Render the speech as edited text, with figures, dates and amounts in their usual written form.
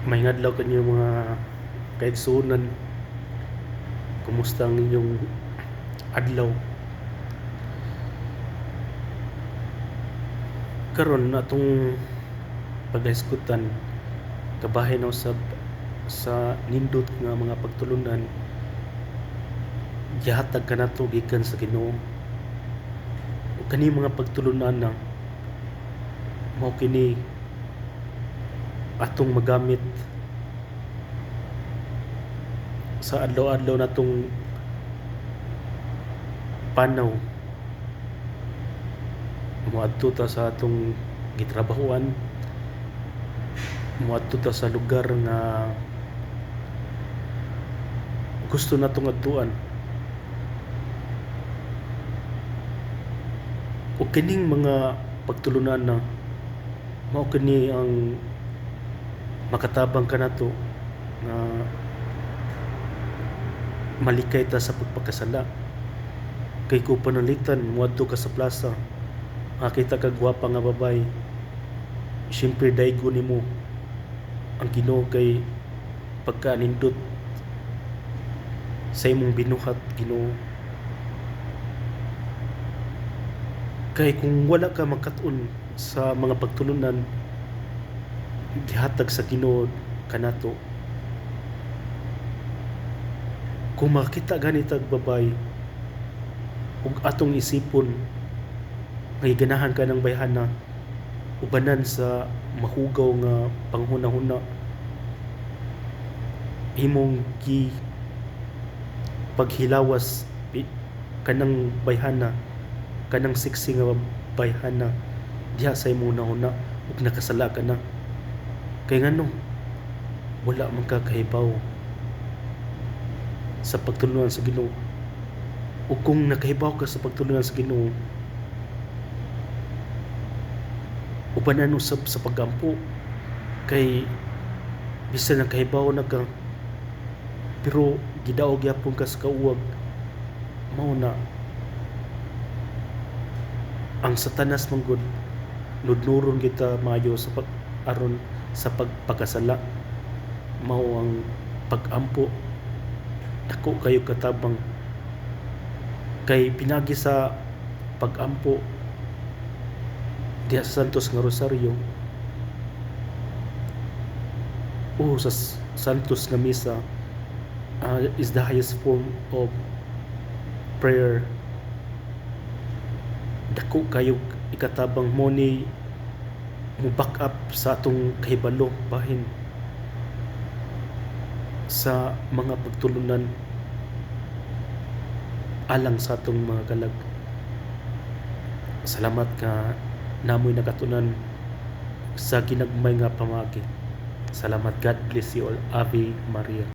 Maayong adlaw kanyo, mga kaigsuonan. Kumusta ang inyong adlaw? Karon, atong paghisgutan kabahin usab sa nindot nga mga pagtulunan gihatag kanato gikan sa Ginoo. Ug kani mga pagtulunan na mao kini atong magamit sa adlaw-adlaw natong panaw. Moadto ta sa atong gitrabahoan, moadto ta sa lugar nga gusto natong adtuan. Ug kining mga pagtulunan na mao kini ang makatabang kanato nga malikay ta sa pagpakasala. Kay kung pananglitan moadto ka sa plaza, makakita kag gwapa nga babaye, siyempre daygon nimo ang Ginoo kay pagkanindot sa imong binuhat, Ginoo. Kay kung wala ka magkat-on sa mga pagtulunan gihatag sa Ginoo kanato, kung makita gani tag babaye ug atong isipon nga ganahan ka ng bayhana, ubanan sa mahugaw nga panghuna-huna, imong gi paghilawas kanang bayhana, kanang sexy nga bayhana diha sa imong hunahuna ug nakasala ka na. Kay ngano? Wala man ka kahibaw sa pagtulunan sa Ginoo. Ug kung nakahibaw ka sa pagtulunan sa Ginoo, ubanan usab sa pagampo, kay bisan nakahibaw na ka pero gidaog gyapon ka sa kauwag. Mao na ang Satanas man gud, nudnuron kita maayo sa pag aron sa pagpakasala. Mao ang pag-ampo dako kayo katabang, kay pinagi sa pag-ampo diha sa Santos nga Rosario o sa Santos nga Misa is the highest form of prayer. Dako kayo ikatabang mo ni mo back up sa atong kahibalo bahin sa mga pagtulunan alang sa atong mga kalag. Salamat nga namoy nakatunan sa ginagmay nga pamaagi. Salamat. God bless you all. Ave Maria.